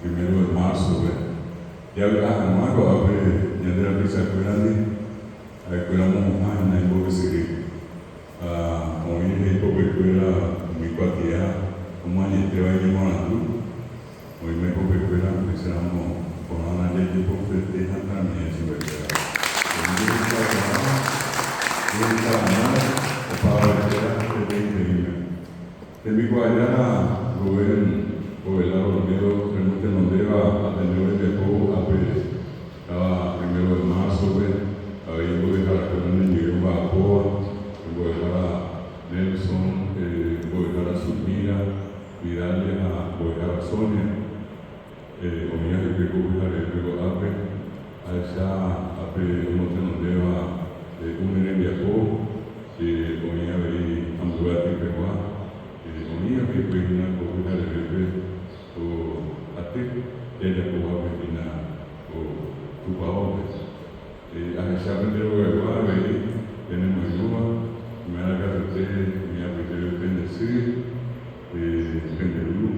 Primero de Marzo-pe. Javy'a hag̃ua ko'ápe ñande rapichakuérandi, ha'ekuéra omohu'ã hína imbo'esyry. Ha oĩ rehe ipopekuéra umi kuatia omoañetéva iñemoarandu, oĩma ipopekuéra upéicharamo iporãna jajepopete hatãmie chupekuéra. Umi jehechakuaa jehecharamo opavavekuéra peteĩteĩme. Tembikuaajára Rubén Ovelar Olmedo remotenondéva Ateneo rembiapo ápe táva Primero de Marzo-pe, avei mbo'eharakuéra nendive omba'apóva, mbo'ehára Nelson, mbo'ehára Zulmira, Vidalia ha mbo'ehára Sonia. Oĩva hikuái ko pyharevépe ko'ápe, ahecha ápe omotenondéva une rembiapo, che oĩ avei ambue aty pegua, oĩva hikuái hína ko pyharevépe ko aty jajapóvape hína ko tupaópe. Ahecha pende rogaygua avei penemoirũva, umi ára katuete umi apytépe pende sy, pende ru.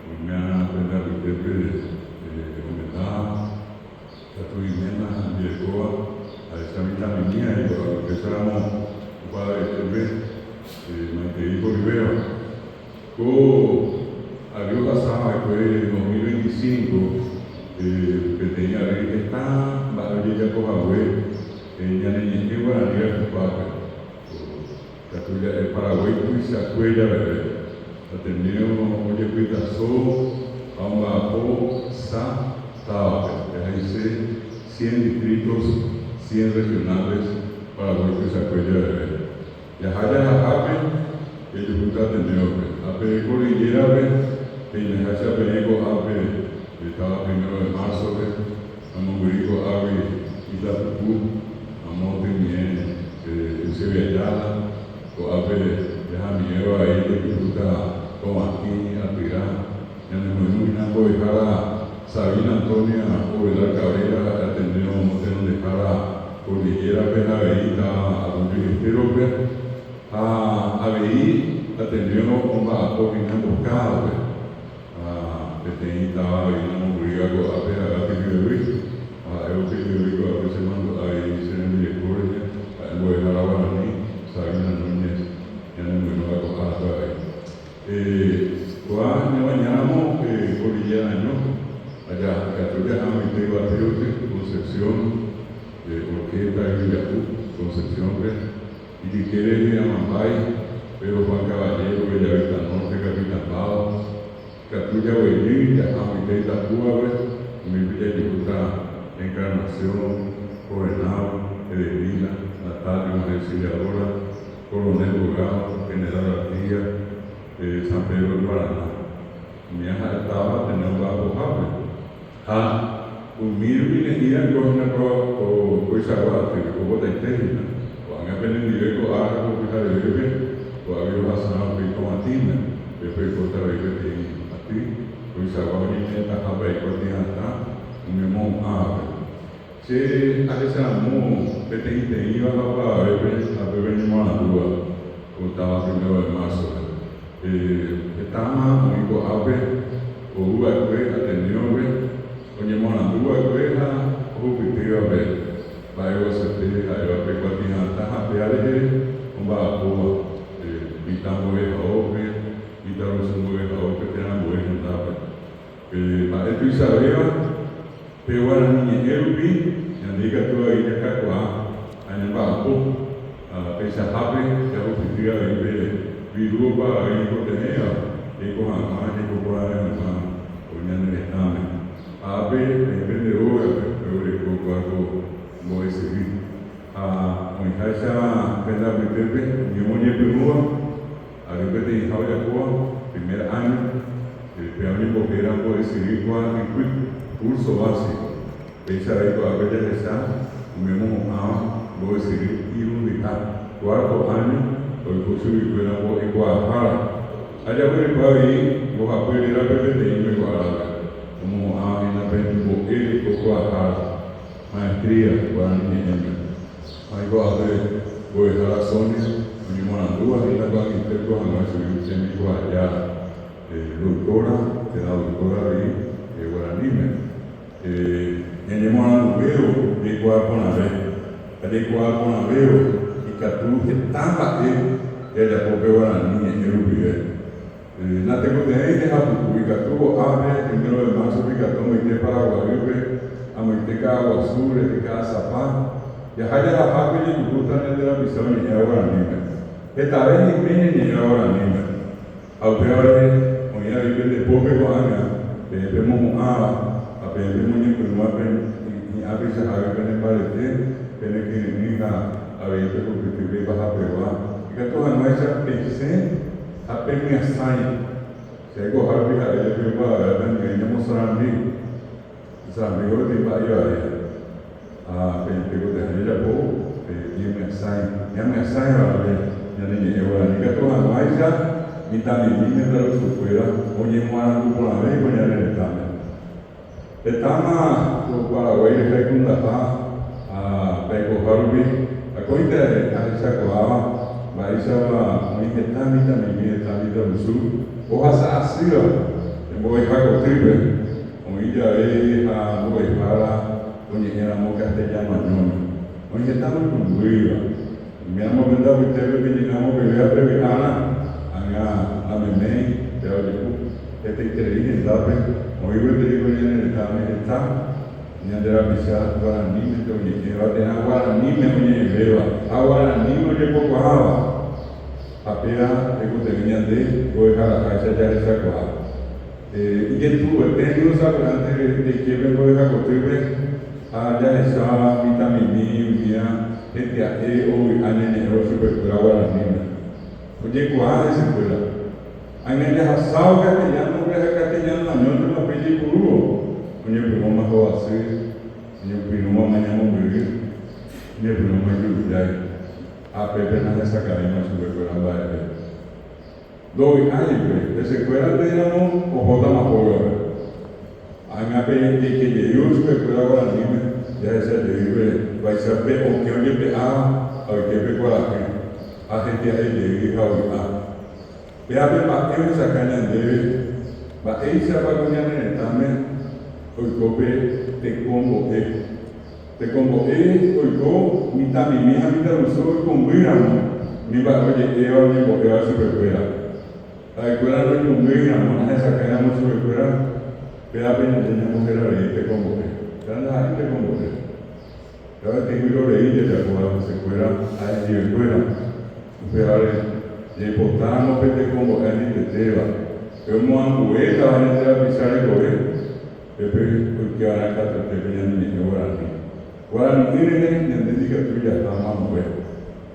Oime'arã pende apytépe omenda katu iména hembirekóva, ahecha mitãmimi aikuaa upéicharamo opavavetépe maitei poryvéva. Ko ary ohasa va'ekue 2025 peteĩ ary heta mba'e ojejapo hague ñane ñe'ẽ guarani rayhupápe. Katu ja'e Paraguái tuichakue javeve, Ateneo ojepytaso ha omba'apo sa távape, jaheise cien distritos, cien regionales Paraguái tuichakue javeve. Jaha jahahápe jajuhúta Ateneo-pe, ha pe Cordillera-pe peimeháicha peẽ ko'ápe táva Primero de Marzo-pe, Amombyry ko'águi Itapuku, amo tymie Eusebio Ayala, ko'ápe jahamiéva avei jajuhúta Tovatĩ, Atyra, ñanemoirũ hína mbo'ehára Sabina Antonia Ovelar Cabrera ha'e Ateneo motenondehára Cordillera-pe ha avei táva Arroyo Estero-pe, ha avei Ateneo omba'apo hína Emboscada-pe. Ha peteĩ táva avei namombyrýva ko'ápe ha'éva Pijyvevýi. Ha ha'évo Pijyvevýi ko'ápe che mandu'a avei che rembireko rehe, ha'e mbo'ehára guarani, Sabina Núñez, ñanemoirũva ko'ápe avei. Kóa ñamañáramo Cordillera año, aja ikatu jaha oĩte yvatéope, Concepción, Horqueta, Yvyjahu, Concepción-pe, Ijyke rehe Amambái, Pedro Juan Caballero, Bellavista Norte, Capitán Bado, ikatu jaguejy jaha oĩta Itapúape, umi jajuhúta Encarnación, Coronado, Edelira, Natalio, María Auxiliadora, Coronel Bogado, General Artigas, San Pedro del Paraná. Umi ha'e táva tene omba'apohápe. Ha umi rupi ne'ĩra niko hína ko koichagua aty, obotaite hína. Ko'ág̃a penendive ko ára ko pyharevépe, ko'águi ohasárõ upéi Tovatĩme, pépe oikóta avei peteĩ aty koichagua oñeme'ẽtahápe aikuatia hatã umi omohu'ãvape. Che ahecharamo peteĩteĩva ha opavavépe ha pe peñemoarandúva ko táva Primero de Marzo-pe. Hetáma oĩ ko'ápe ou va'ekue Ateneo-pe, oñemoarandu va'ekue ha ohupytývape mba'e guasuete ha'éva pe kuatia'atã ha péa rehe omba'apóva mitã mbo'ehaópe, mitãrusu mbo'ehaópe térã ambue hendápe. Pe mba'e tuichavéva pe guarani ñe'ẽ rupi ñande ikatu avei jakakuaa ha ñamba'apo, ha peichahápe jahupyty avei pe viru opavave ñaikotevẽva jaiko hag̃ua jaiko porãve hag̃ua ko ñane retãme. Ha ápe peẽ pende rógape peguereko kua ko mbo'esyry. Ha oĩháicha pende apytépe umi omoñepyrũva, Ary peteĩha ojapóva, primer año, péva oñembohéra mbo'esyry kuaapypy, curso básico. Péicha avei ko'ápe jahecha umi omohu'ãva mbo'esyry irundyha, cuarto año, oiko chuguikuéra mbo'ekuaahára. Ha jaguereko avei mbohapy rérape peteĩme ko árape, omohu'ãva hína pe mbo'e reko kuaahára, maestría, guarani ñe'ẽme. Ha ko'ápe mbo'ehára Sonia oñemoarandúva hína ko angirũte ko hag̃ua chugui tembikuaajára, doctora térã doctora avei. Ñañemoaranduvévo jaikuaa porãve ha jaikuaa porãvévo ikatu heta mba'e jajapo pe guarani ñe'ẽ rupive. Natekotevẽi jahapuku, ikatu ko'ápe, primero de marzo-pe ikatu amoite Paraguaýpe, amoite Ka'aguasu rehe Ka'asapa, jaha jahahápe jajuhúta ñande rapicha oñe'ẽva guaraníme. Hetave ñe'ẽ ñañe'ẽva guaraníme. Ha upéva rehe oĩ avei pende pópe ko'ág̃a, peẽ pemohu'ãva ha peẽ pemoñepyrũva pe hi'ã peichahágui pene mbarete, pene kyre'ỹ ha avei pehupyty pe ipahapegua, ikatu hag̃uáicha pesẽ ha pemyasãi. Che aikoha rupi ha'e jepi opavave apendive ñamosarambi, sarambi peteĩ mba'e ivaíva. Ha pe tekotevẽ jajapo pe ñemyasãi, ñamyasãiva pe ñane ñe'ẽ guarani ikatu hag̃uáicha mitãmimi mitãrusukuéra oñemoarandu porãve ko ñane retãme. Hetáma ko Paraguái rehe aikundaha ha pe aikoha rupi akóinte ahechakuaáva mba'éichapa oĩ heta mitãmimi heta mitãrusu ohasa asýva mbo'eha kotýpe. Oĩ jave ha mbo'ehára oñe'ẽ ramo castellano añóme, oĩ heta noikũmbýiva. Oiméramo pende apytépe peñe'ẽramo peve ha pevy'árã, ág̃a nameméi péva ojehu. Hetaiterei hendápe oĩ gueteri ko ñane retãme heta ñande rapicha guaranímente oñe'ẽva térã guaraníme oñe'ẽvéva ha guaraníme ojepokuaáva. Ha péva tekotevẽ ñande mbo'eharaháicha jahechakuaa. Ijetu'uete ningo sapy'ánte jaike pe mbo'ehakotýpe ha jahecha mitãmimi umía hetia'e ovy'a ñañe'ẽvo chupekuéra guaraníme. Ojekuaa hesekuéra. Ág̃a jahasávo castellano-pe ha castellano añóntema pe jaipurúvo, oñepyrũma hovasy, oñepyrũma ñamombyry, oñepyrũma ijurujái ha pépe nahesakãvéima chupekuéra mba'eve. Ndovy'ái hikuái, hesekuérante ramo ohótama hógape. Ág̃a pe jeike jey chupekuéra guaraníme, jahecha jey pe vaicha pe okẽ ojepe'áva ha oike pe kuarahy, ha hetia'e jey ha ovy'a. Péva pe mba'e ohechaka ñandéve mba'éichapa ko ñane retãme oiko pe tekombo'e. Tekombo'e oiko mitãmimi ha mitãrusu oikũmbýramo umi mba'e oje'éva oñembo'éva chupekuéra. Ha'ekuéra noikũmbýiramo, nahesakãiramo chupekuéra, péva pe ñande ñambohéra rei tekombo'e. Péva ndaha'éi tekombo'e. Péva peteĩ vyrorei jajapóva hesekuéra ha hendivekuéra. Upévare, jaipotáramo pe tekombo'e añetetéva, pe omoambuétava ñande rapicha rekove, Pépe oike va'erã katuete pe ñane ñe'ẽ guarani. Guarani'ỹ rehe ñande ndikatúi jaha mamove.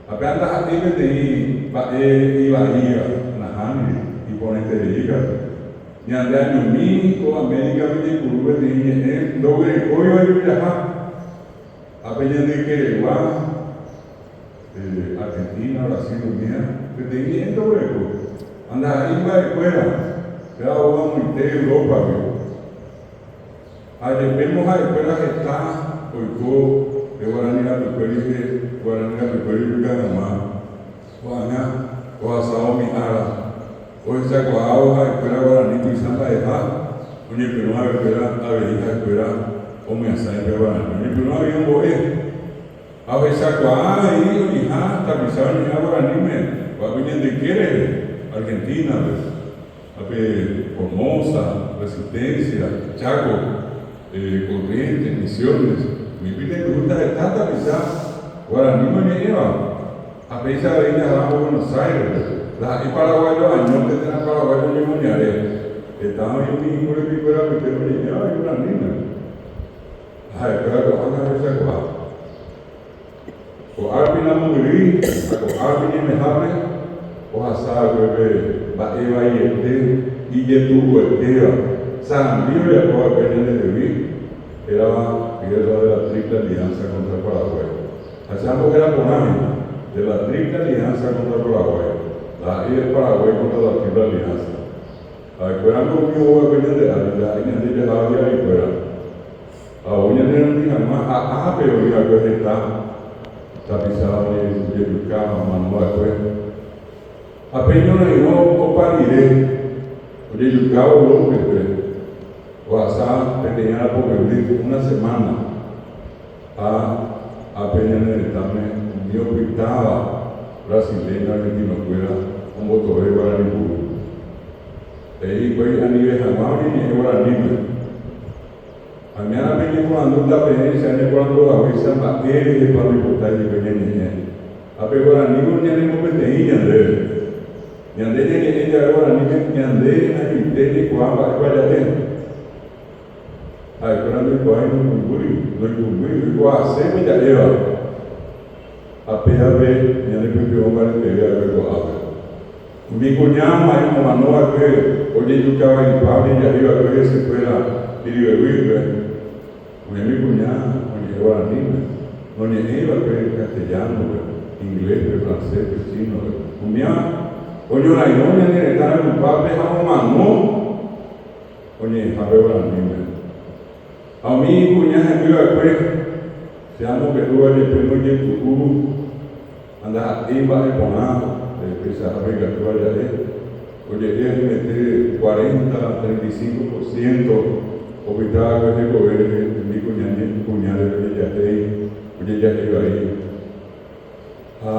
Ha péva ndaha'éi peteĩ mba'e ivaíva, nahániri, iporãiterei katu. Ñande añomi ko América-pe jaipuru peteĩ ñe'ẽ ndoguerekóiva jojaha. Ha pe ñande ykeregua, Argentina, Brasil umíva, peteĩ ñe'ẽ ndoguereko. Ha ndaha'éi mba'ekuéra, péva ou amoite Europa-gui. Ha jepémo ha'ekuéra heta oiko pe guarani rapykuéri rehe, guarani rapykuéri ojuka hag̃ua, ko'ág̃a ohasávo umi ára, ohechakuaávo ha'ekuéra guarani tuicha mba'eha, oñepyrũ avekuéra avei ha'ekuéra omyasãi pe guarani. Oñepyrũ avei ombo'e. Ha ohechakuaa avei oĩha tapicha oñe'ẽva guaraníme ko'ápe ñande yke rehe, Argentina-pe, ha pe Formosa, Resistencia, Chaco, Corrientes, Misiones, umi pitenduhúta heta tapicha guaraníme oñe'ẽva, ha péicha avei jaháramo Buenos Aires-pe, ndaha'éi paraguayo añónte térã paraguayo ñemoñare, heta oĩ umi imborepikuéra apytépe oñe'ẽva avei guaraníme. Ha'ekuéra ko'ág̃a ohechakuaa. Ko'águi namombyry ha ko'águi ñaimehápe ohasa va'ekue pe mba'e vaiete ijetu'uetéva sarambi ojapo va'ekue ñandehegui hérava Guerra de la Triple Alianza contra Paraguay. Ha che ambohéra porã hína, de la Triple Alianza contra Paraguay, ndaha'éi el Paraguay contra la Triple Alianza. Ha'ekuéra ndo'úi ohova'ekue ñande ári, ndaha'éi ñande jaháva hi'arikuéra. Ha ou ñane rundi hag̃ua ha ápe oĩ va'ekue heta tapicha ojejuka ha omano va'ekue. Ha pe ñorairõ opa rire, ojejukávo Lópezpe, ohasa. Ohasa peteĩ arapokyvy, una semana, ha ápe ñane retãme umi opytáva brasileño argentino-kuéra ombotove guarani puru. He'i hikuái anive hag̃ua oñeñe'ẽ guaraníme. Añána peñeporandúta peẽ che añeporandu haguéicha mba'e rehepa ndoipotái jepe ñañe'ẽ. Ha pe guaranígo ñanemopeteĩ ñandéve. Ñande ñañe'ẽ jave guaraníme ñande añoite jaikuaa mba'épa ja'e. Ha'ekuéra ndoikuaái noikũmbýi, noikũmbýi, oikuaase pe ja'éva. Ha pévape ñane pytyvõ mbareteve va'ekue ko'ápe. Umi kuña omano va'ekue ojejuka vaipa ojejahéi va'ekue hesekuéra Piribebuy-pe. Umi kuña oñe'ẽ guaraníme, noñe'ẽi va'ekue castellano-pe, inglés-pe, francés-pe, chino-pe. Umíva oñorairõ ñane retã rayhupápe ha omano oñe'ẽhápe guaraníme. Ha umi kuña hemby va'ekue, che amombe'úva jepe ojetu'u ha ndaha'éi mba'e porã peichahápe ikatúva ja'e, oje'e haimete cuarenta, 35 por ciento opyta va'ekue hekove rehe umi kuña kuñáre ojejahéi, ojejahéi vai ha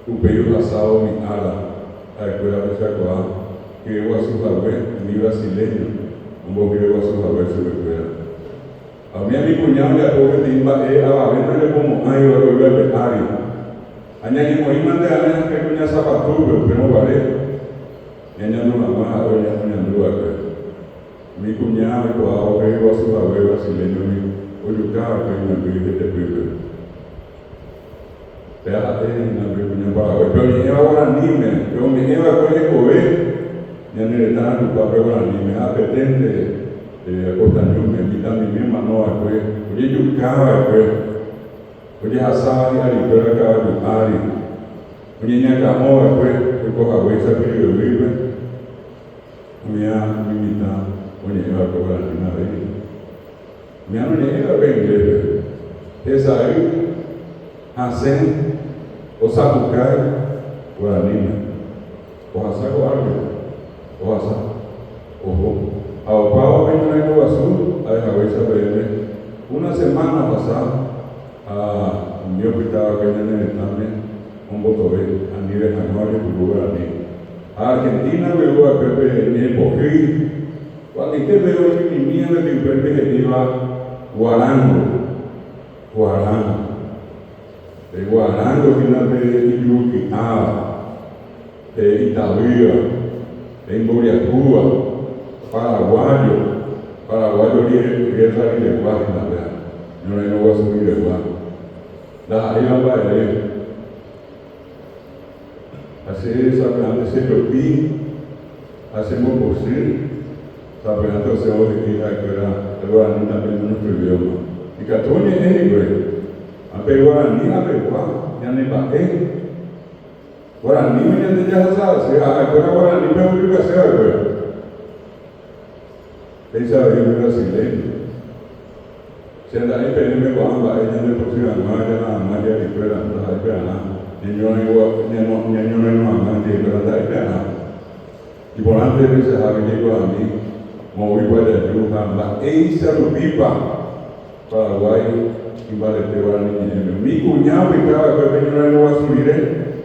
upéi ohasávo umi ára ha'ekuéra ohechakuaa hyeguasu hague umi brasileño ombohyeguasu hague chupekuéra. Ha umi amikuña ojapo peteĩ mba'e avave ndojapomo'ãiva ko yvy ape ári. Ha ñañemoĩmante ave pe kuña sapatúpe upérõ guare, ñañandu hag̃ua ha'e oñandu va'ekue. Umi kuña oikuaávo pe yguasu hague brasileñogui ojuka va'ekue imemby hetepýpe. Péva ha'e hína pe kuña Paraguái. Pe oñe'ẽva guaraníme, pe ome'ẽ va'ekue hekove ñane retã rayhupápe guaraníme ha apeténte Acosta Ñúme, mitãmimi omano va'ekue, ojejuka va'ekue, ojehasáva hi'arikuéra kavaju ári, oñeñakã'o va'ekue oiko haguéicha Piribebuýpe, umíva umi mitã oñe'ẽ va'ekue guaraníme avei. Umíva noñe'ẽi va'ekue ingléspe. Hesay, hasẽ, osapukái guaraníme. Ohasa ko'águi, ohasa, oho. Ha opávo pe ñorairõ guasu, ha'e haguéicha peẽme, una semana ohasa ha umi opyta va'ekue ñane retãme ombotove anive hag̃ua ojepuru guarani. Ha Argentina-gui ou va'ekue pe ñe'ẽpohýi, ko'ag̃aite peve oñemimía gueteri upépe he'íva guarango, guarango. Pe guarango hína pe ijuruky'áva, pe itavýva, pe imboriahúva, paraguayo, paraguayo guerra riregua hína péva, ñorairõ guasu riregua. Ndaha'éiva mba'eve. Ha che sapy'ánte chejopi ha chembopochy, sapy'ánte osẽvo he'i ha'ekuéra el guaraní también es nuestro idioma. Ikatu oñe'ẽ hikuái, ha pe guarani apegua ñane mba'e. Guaraníme ñande jahasa asy ha ha'ekuéra guaranípe ojukase va'ekue. Péicha avei umi brasileño. Che nda'éi peẽme ko'ã mba'e ñande pochy hag̃ua jaha hag̃ua hi'arikuéra, ndaha'éi pearã ñañorairõ hag̃ua hendivekuéra, ndaha'éi pearã. Iporãnte peichahágui jaikuaami moõguipa jaju ha mba'éicha rupípa Paraguái imbarete guarani ñe'ẽme. Umi kuña opyta va'ekue pe ñorairõ guasu rire,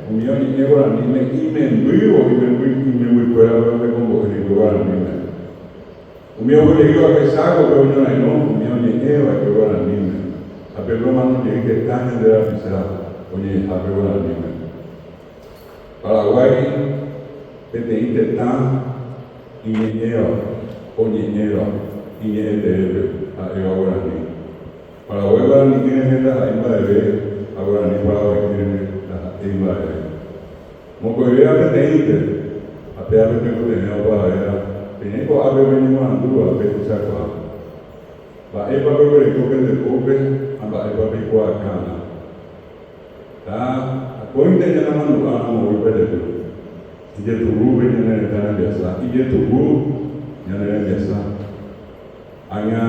umi oñe'ẽ guaraníme imembývo imembykuérape ohekombo'e hikuái guaraníme. Umi oguejey va'ekue Chákope oñorairõ umi oñe'ẽ va'ekue guaraníme, ha pe romano jey heta ñande rapicha oñe'ẽhápe guaraníme. Paraguái peteĩ tetã iñe'ẽva, oñe'ẽva iñe'ẽ teépe, ha'éva guarani. Paraguái guarani'ỹ rehe ndaha'éi mba'eve ha guarani paraguai'ỹ rehe ndaha'éi mba'eve. Mokõivéva peteĩnte, ha pévape tekotevẽ opavavéva peẽ ko'ápe peñemoandúva pehechakuaa. Mba'épa peguereko pende pópe ha mba'épa peikuaakãrã. Ha akóinte ñanemandu'áramo voi pejaju, ijetu'úpe ñane retã rembiasa, ijetu'u ñane rembiasa. Ág̃a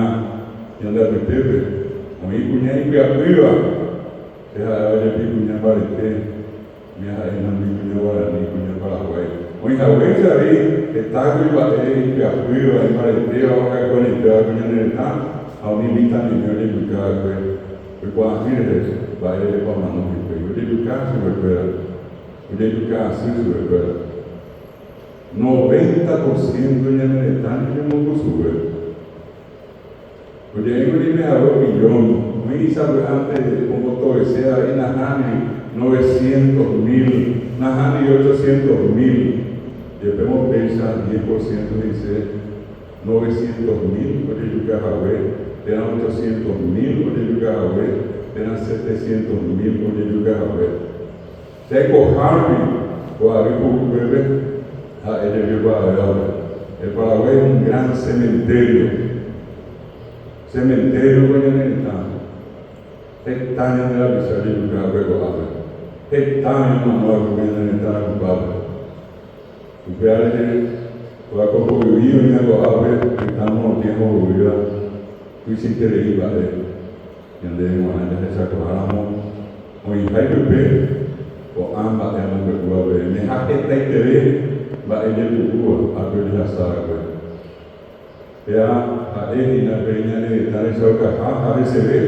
ñande apytépe oĩ kuña ipyapýva, che ha'éva jepi kuña mbarete, umi ha'e hína umi kuña guarani, kuña paraguái. Oĩhaguéicha avei heta kuimba'e ipyapýva, imbaretéva, ohayhuañetéva ko ñane retã ha umi mitãmimi ojejuka va'ekue oikuaa'ỹ rehe mba'érehepa omano hikuái. Ojejuka chupekuéra, ojejuka asy chupekuéra. Noventa por ciento ñane retã ñañemongusuve. Oje'éngo jepe hague millón, oĩ sapy'ánte ombotovese avei nahániri novecientos mil, nahániri ochocientos mil. Jepémo péicha diez por ciento he'ise novecientos mil ojejuka hague, térã ochocientos mil ojejuka hague, térã setecientos mil ojejuka hague. Che aikohárupi ko ary pukukuépe ha'e jepekuaavévape, El Paraguay es un gran cementerio. Cementerio ko ñane retã. Heta ñande rapicha ojejuka va'ekue ko'ápe. Heta oñemano va'ekue ko ñane retã rakupápe. Upéva rehe, kóva ko poyvi oĩva ko'ápe tetã morotĩ ombovy'ýva tuichaiterei mba'e. Ñandéve g̃uarã jahechakuaáramo oĩha ipype ko'ã mba'e amombe'úva peẽme ha hetaiteve mba'e jetu'úva ápe ojehasa va'ekue. Péa ha'e hína pe ñane retã rechaukaha ha heseve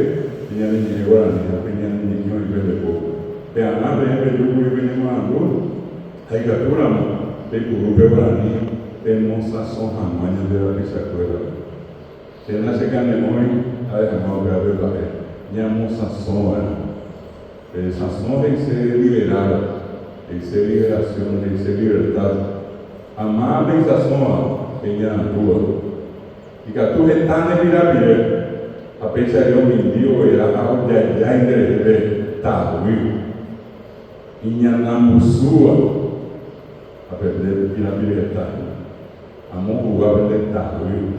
pe ñane ñe'ẽ guarani ha pe ñane ñe'ẽ oĩ pende pópe. Pearã peẽ pejúkuri peñemoarandu ha ikatúramo peipuru pe guarani pemosãso hag̃ua ñande rapichakuérape. Che nachekane'õi ha'e hag̃ua upéva pe mba'e ñamosãsova'erã. Pe sãso he'ise liberar, he'ise liberación, he'ise libertad. Ha máva pe isãsóva? Pe iñarandúva. Ikatu heta nde pirapire, ha péicha ere omindi overa ha ojajái nderehe pe tavy iñanambusúva ha pe nde pirapire heta hína. Amo hugua pende tavy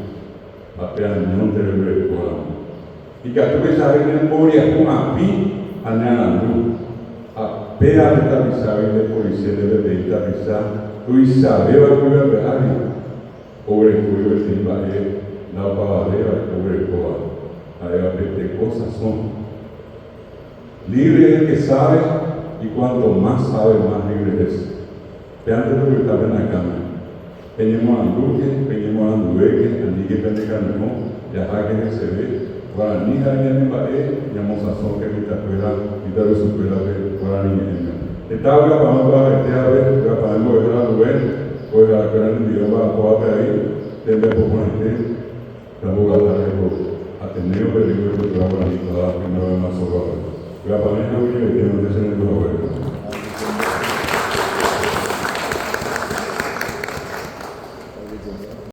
ha pe añónte reguerekóramo. Ikatu pechave ne mboriahu apĩ ha ne arandu, ha péa pe tapichágui nde poise nde peteĩ tapicha tuichavéva ko yvy ári, oguerekógui peteĩ mba'e ndaopavavéva oguerekóva, ha'éva pe teko sasõ. Libre es el que sabe y cuanto más sabe más libre es. Péante topyta pene akãme. Peñemoarandúke, peñemoaranduvéke, aníke pende kane'õ, jaháke heseve, guarani ha'e ñane mba'e, ñamosãsóke mitãkuéra, mitãrusukuérape guarani ñe'ẽme. Heta vy'apavẽ kuavetévape, vy'apavẽ mbo'ehára Rubén, mbo'eharakuéra nendive omba'apóvape avei, tembiapo porãite, ramboguata rehe ko Ateneo-pe, Lengua y Cultura Guarani Kuaa, primero de marzo-guápe. Vy'apavẽ ha guyjevaite mante che rendu haguére.